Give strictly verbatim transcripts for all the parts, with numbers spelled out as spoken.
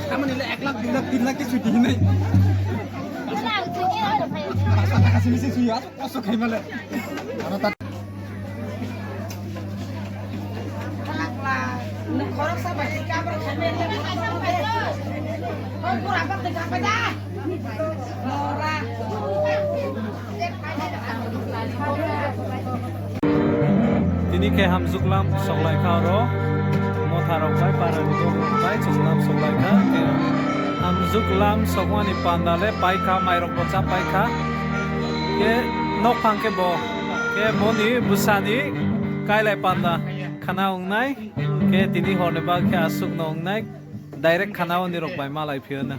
Tamani le ek lakh, dui lakh, tin lakh ke chuti hinai. Pasa taka simi se suya, kosto khai male. Khoroksa bai khe kabra khaimani le khoroksa bai. Hoi pura bak de khapai da. Tini khe hamjwklam soklaikha oro, motha rok bai, para rok bai chwnglam soklaikha. Khe hamjwklam sokmani panda le paikha, mairok bo cha paikha. Khe nokphang khe bo, khe moni bwsani kailai panda khana wngnai. Khe tini horni bak khe aswk no wngnai, direct khana wngnai rok bai malai phiyano.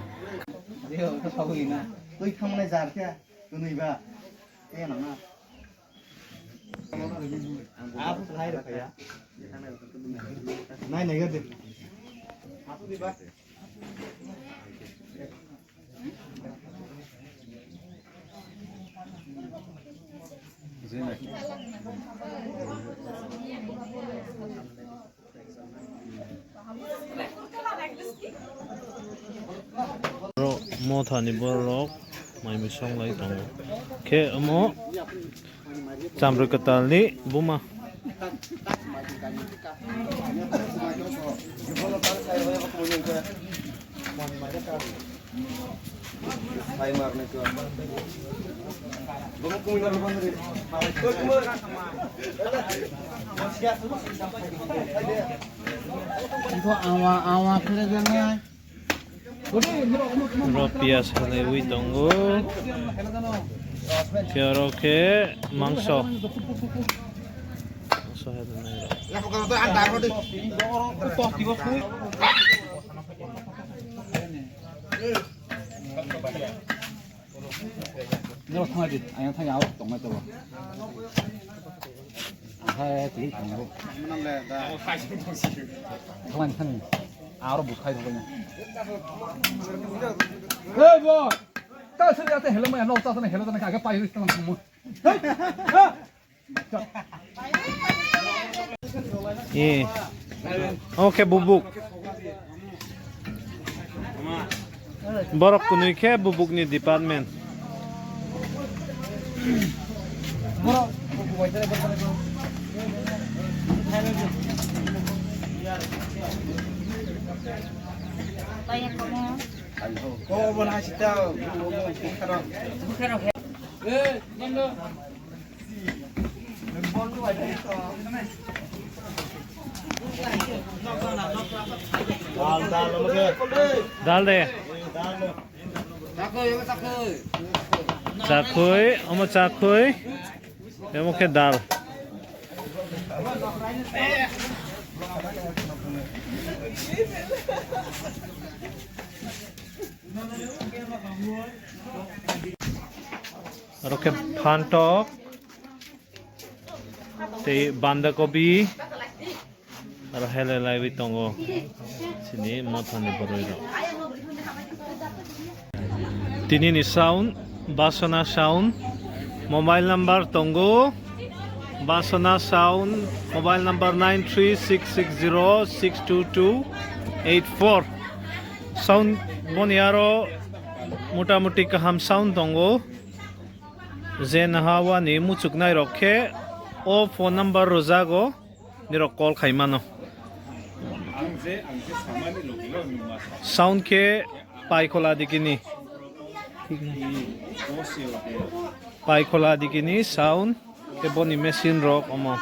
Twi thangmani jar khe. Twnwi ba. Tei nang na. Abo phai rw kha ya. Nai nai ga de. Abo di ba. Oro mothani borok mai mui songlai tongo. Khe omo chamrwi kwtalni buma. Iko awa, awa khere janai. Oro piyaj halaiwi tongo. Khe oro khe mangso. Mangso hai rwnai rok. Norok thangdi, ang thangdi, aro tongnai tongo. Hai, twi tongo. Thangmani thangni. Aro bukhai thangmani. Hey boy, ta sini ate hello maya, no ta sini hello ta na kage pai ri tang mo. Hey, ha. Eh. Omo khe bubuk. Borok kwnwi khe bubukni department. Dal de. Chakhwi, omo chakhwi. Omo khe dal. Aro khe phantok tei bandakobi aro hele laiwi tongo chini mothani boroi rok. Tini ni sound, Basona sound, mobile number tongo, Basona sound, mobile number nine three six six zero six two two eight four. Sound boni aro mota moti kaham sound tongo. Je naha wani muchuknai rok khe o phone number rwjago, nirok call khai mano. Sound khe Paikhola dikini. Paikhola dikini sound. Khe boni machine rok omo.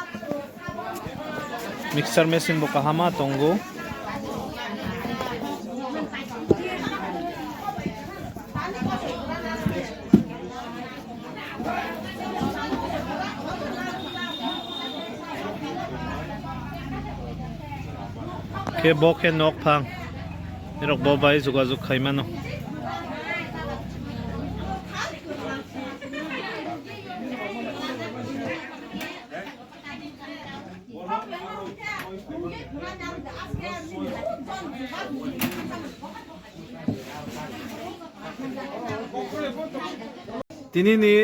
Mixer machine bo kahama tongo. Khe bo khe nok phang. Nirok bo bai jogajog khai mano. Tini ni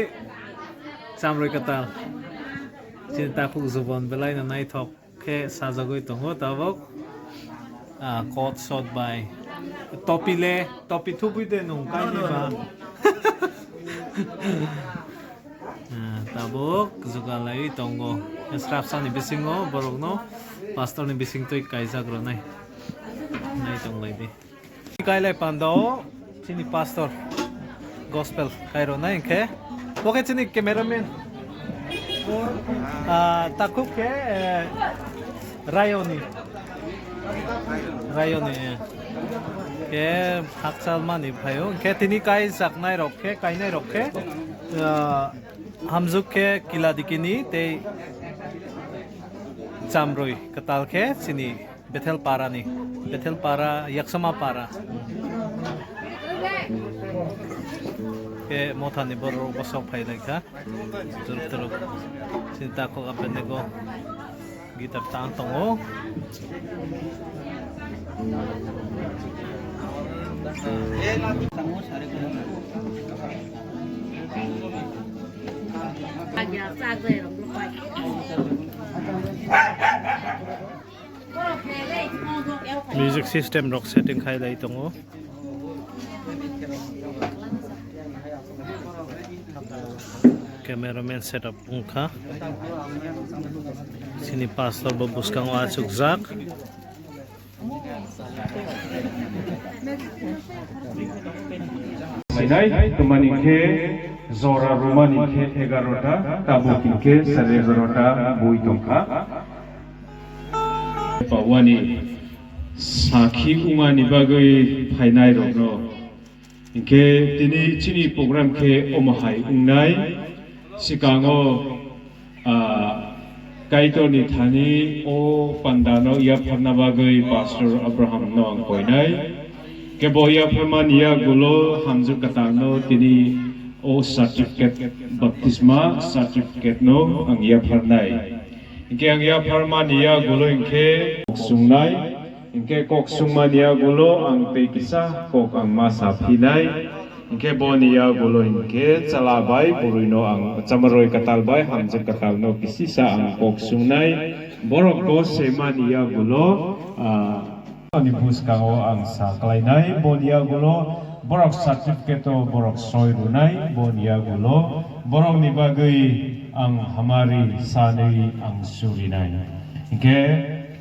chamroi kwtal. Chini takhuk jubon belai no naithok khe sajagwi tongo tabuk. Ah, kot sot bai. Topi le, topi thupui de nung kaini ba. Ah, tabuk jugalaiwi tongo. Srapsani bisingo borokno pastorni bisingtwi kaijak rwnai. Nai tonglai di. Kailai panda o chini pastor gospel kai rwnai hinkhe. Bo khe chini cameraman. Ah, takhuk khe, eh, Rayoni. Rayoni, eh. Khe hakchal mani phaio. Khe tini kai jaknai rok khe, kainai rok khe, ah, hamjuk khe Kila Dikini tei chamroi kwtal khe chini Bethel Para ni, Bethel Para, Yaksama Para. Khe motha ni borok bosok phai lai kha. Turuk turuk. Chini takhuk apenego guitar tang tongo. Music system rok setting khai lai tongo. Cameraman setup wngkha. Chini pastor bo bwskango achukjak. Sinai twmani khe jora rwmani khe egarota, tabuk hinkhe sare egarota bui tongkha. Pawani sakhi wngmani bagwi phainai rokno hinkhe tini chini program khe omo hai wngnai. Swkango, ah, Kaitorni thani o pandano yapharna bagwi Pastor Abraham no ang koinai. Kebo yapharmani yagulo hamjwk kwtalno tini o certificate, baptisma certificate no ang yapharnai. Hinkhe ang yapharmani yagulo hinkhe kok sungnai, hinkhe kok sungmani yagulo ang tei kisa kok ang ma sa phinai. Hinkhe boni yagulo hinkhe chwla bai bwrwino ang chamaroi kwtal bai hamjwk kwtalno kisisa ang kok sungnai. Borok go semani yagulo, ah, Ani bwskango ang sa klainai, boni yagulo borok certificate o borok soi rwnai, boni yagulo borokni bagwi ang hamari sanwi ang surinai. Hinkhe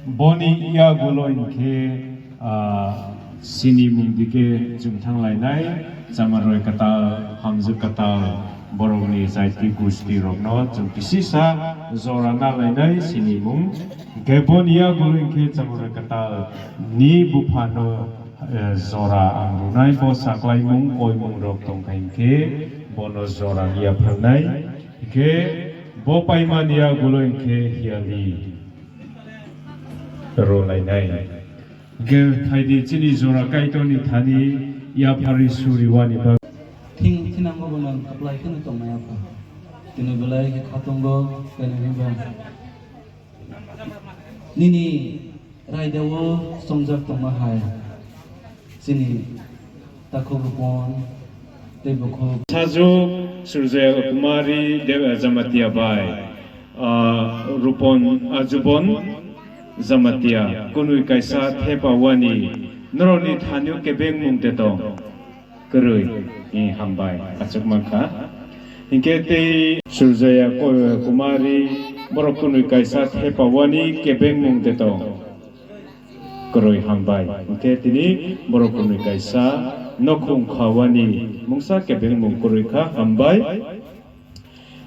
boni yagulo hinkhe, ah, sinimung dike chwng thanglainai, chamaroi kwtal, hamjwk kwtal, borokni jaiti gusti rokno chwng kisisa jora nalainai sinimung. Hinkhe boni yagulo hinkhe chamaroi kwtal ni buphano, eh, jora ang rwnai, bo saklaimung koimung rok tongkha hinkhe bono jora yapharnai. Hinkhe bo paimani yagulo hinkhe hiyali rwlainai. Hinkhe phaidi chini jora Kaitorni thani yapharwi suriwani bagwi. Thing thinango bono kwplai kheno tongnai apha. Tini belai khe khatungo kene hwnba. Nini raidao chongjak tongma hai chini takhuk rupon tei bukhuk. Sajwk Surjaya Kumari Dev Jamatia bai, ah, Rupon, ah, Jubon Jamatia, kunui kaisa thepa wani norokni thanio kebengmung de tong. Kwrwi, eh, hambai, achuk mankha. Hinkhe tei Surjaya Ko-, Kumari, borok kunui kaisa thepa wani kebengmung de tong. Kwrwi, hambai. Hinkhe tini borok kunui kaisa nokhung kha wani mungsa kebengmung kwrwi kha, hambai.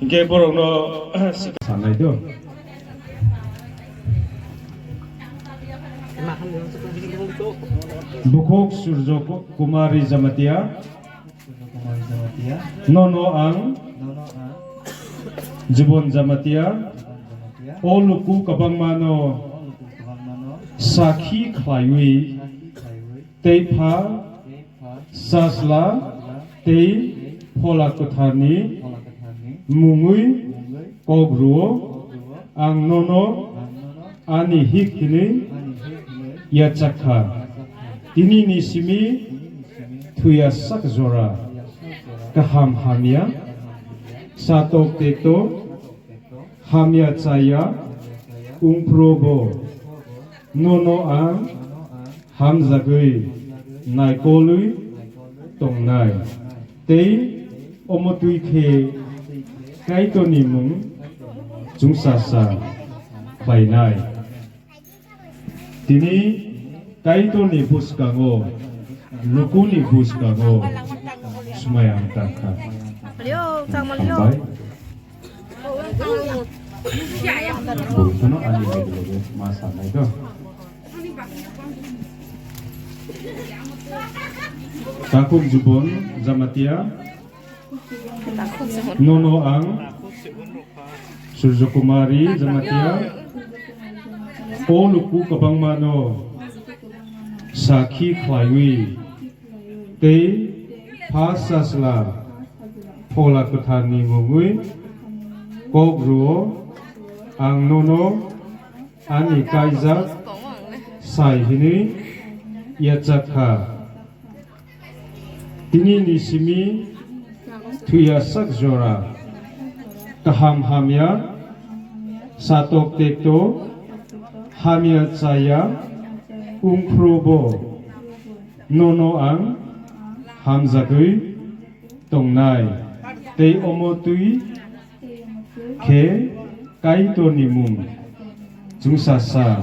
Hinkhe borokno sanai do. Bukhuk Surjo Ku-, Kumari Jamatia. Surjo Kumari Jamatia. Nono ang. Nono ang. Jibon Jamatia. Jibon Jamatia. O luku kabangmano. O luku kabangmano. Sakhi khlaiwi. Sakhi khlaiwi. Tei pha. Tei Sajla tei Phola Kwtharni mungwi kok rwo, ang nono ani hik hwnwi yachak kha. Tinini simi Tuya sak jora kaham hamya, satok tekto hamya chaya, ungphrobo nono ang hamjagwi naikolwi tongnai, tei omo twi khe Kaitorni mung chwngsasa khlainai. Tini Kaitorni bwskango, lukuni bwskango swmai ang tangkha. Hambai. Bo phano ani loge loge ma sanai do. Takhuk Jubon Jamatia, nono ang Surjo Kumari Jamatia, o luku kwbangmano sakhi khlaiwi tei Pha Sajla Phola Kwtharni mungwi kok rwo, ang nono ani kaijak sai hwnwi yachak kha. Tini ni simi thuya sak jora, kaham hamya, satok tekto, hamya chaya, ungphrobo nono ang hamjagwi tongnai, tei omo twi khe Kaitorni mung chwngsasa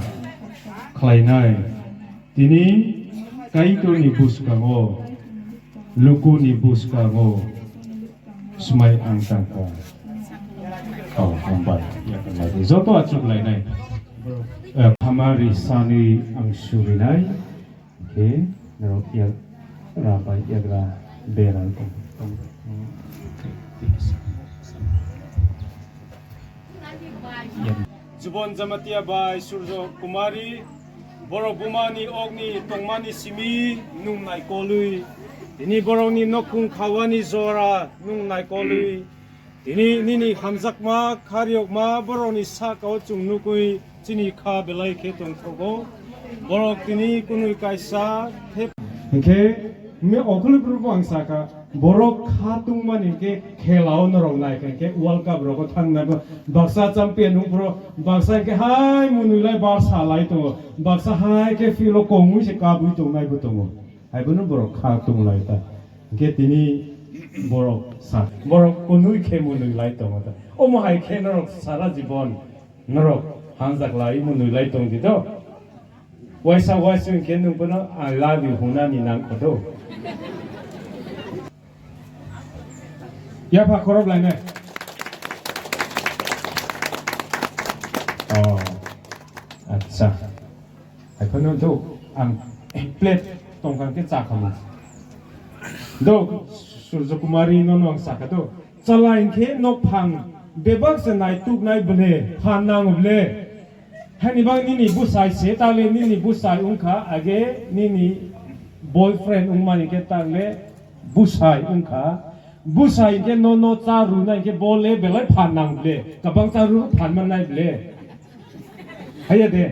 khlainai. Tini Kaitorni bwskango, lukuni bwskango swmai ang tangkha. Oh, hambai. Joto achuk lainai. Eh, hamari sani ang surinai. Khe norok yak ra bai yak ra berai tong. Jubon Jamatia bai Surjo Kumari, borok bumani okni tongmani simi nung naikolwi, tini borokni nokhung khawani jora nung naikolwi, tini nini hamjakma khariyokma borokni sakao chwng nukwi chini kha belai khe tongthogo. Borok tini kunui kaisa thep. Hinkhe me okhulibru bo ang sakha, borok kha tungmani hinkhe khelao norok nai kha hinkhe World Cup rogo thangnago baksa champion wngphuru baksa hinkhe hai munui lai barsa lai tongo, baksa hai khe field o kongwi se kabwi tongnai bo tongo. Haibono borok kha tung lai ta. Hinkhe tini borok sa, borok kunui khe munui lai tongo ta. Omo hai khe norok sara jibon norok hamjak lai munui lai tong di do. Waisa waisa hinkhe nwng bono I love you hwnani nang kho do. Yapha khorok lainai. Oh, acha. Haiphano do ang plate tongkang khe chakhamu. Do Surjo Kumari nono ang sakha do. Chala hinkhe nok phang bebak se nai tuk nai bwle phan nang bwle. Hani bang nini bwsai se tale nini bwsai wngkha age nini boyfriend wngmani khe tale bwsai wngkha. Bwsai hinkhe nono cha rwnai hinkhe bo le belai phan nang bwle. Kabang cha rw phan man nai bwle. Haiya de.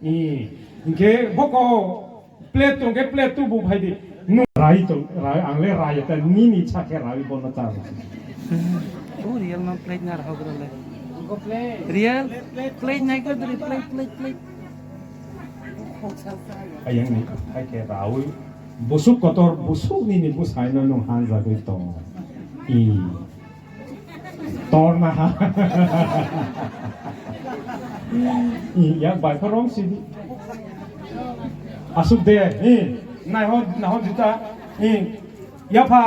I, hinkhe boko plate tong khe plate tu bu phai di. Nwng rai tong, rai, ang le rai ta nini cha khe rai bono cha. O real man plate na rw gra le. Real plate nai khe dri plate, plate, plate. Ayang ni hai khe rawi. Busuk kotor, busuk nini bwsai no nwng han jagwi tong. I. Torna ha. I, yak bai kho rong sidi. Asuk de, i, nai ho, nai ho jita, i, yapha,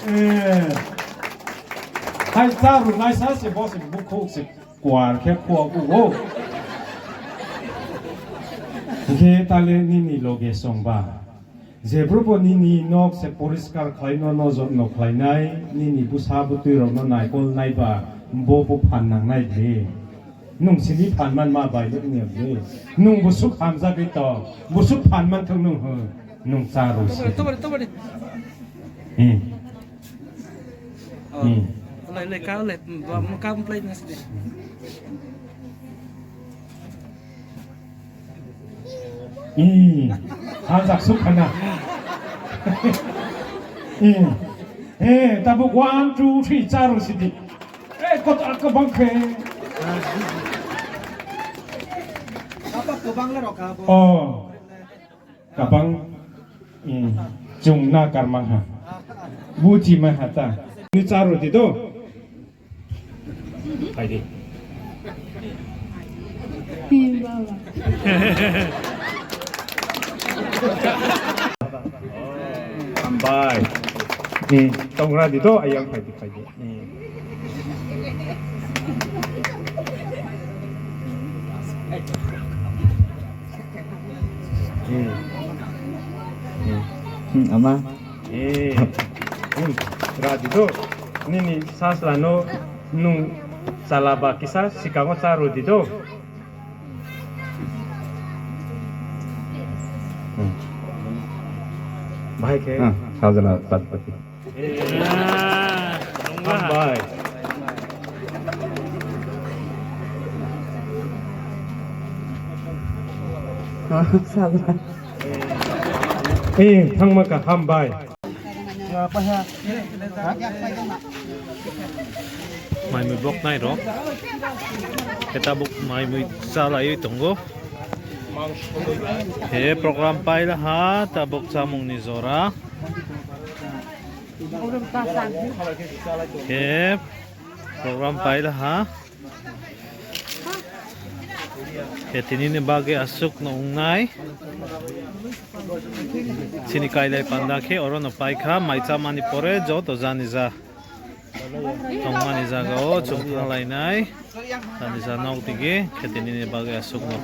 eh, hai cha ru nai sa se bo se bu khuk se kwar khe khua ku wo. Khe tale nini loge songba. Jephru bo nini nok se poriskar khlaino, no jotno khlainai, nini bwsa bwtwi rokno naikol naiba, bo bo phan nangnai bwle. Nwng simi phan man ma bai le wngya bwle. Nwng bwswk hamjagwi tong, bwswk phan man thung nwng hwn, nwng cha rw si. Tobari, tobari, tobari. Hmm. Oh. Hmm. Lai, lai, ka, lai, ba, mo, ka, plate na sini. Hmm. Hamjak suk khana. Eh, eh, tabuk one, two, three, charo sidi. Eh, kot akabang khe. Apa kebang le roka bo? Oh. Kabang, eh, chwng na karmang ha. Buji ma ha ta. Ni charo di do. Hai di. Baba. Hambai. Eh, tongra di do, ayang hai di, hai di. Eh. Hmm. Hmm. Hmm, ama. Eh. Hmm. Radi do. Nini sasla no nung chala ba kisa sikango cha rodi do. Hmm. Bahai khe. Ah, sajla pat pati. Hambai. Eh, thangma ka hambai. Mai mui bok nai rok. Khe tabuk mai mui chalaiwi tongo. Khe program paila ha tabuk chamungni jora. Khe program paila ha. Khe tinini bagwi aswk no wngnai. Chini kailai panda khe oro no paikha, mai chamani pore joto jani ja tongmani jaga o chwng thanglainai. Jani ja nok digi khe tinini bagwi aswk no.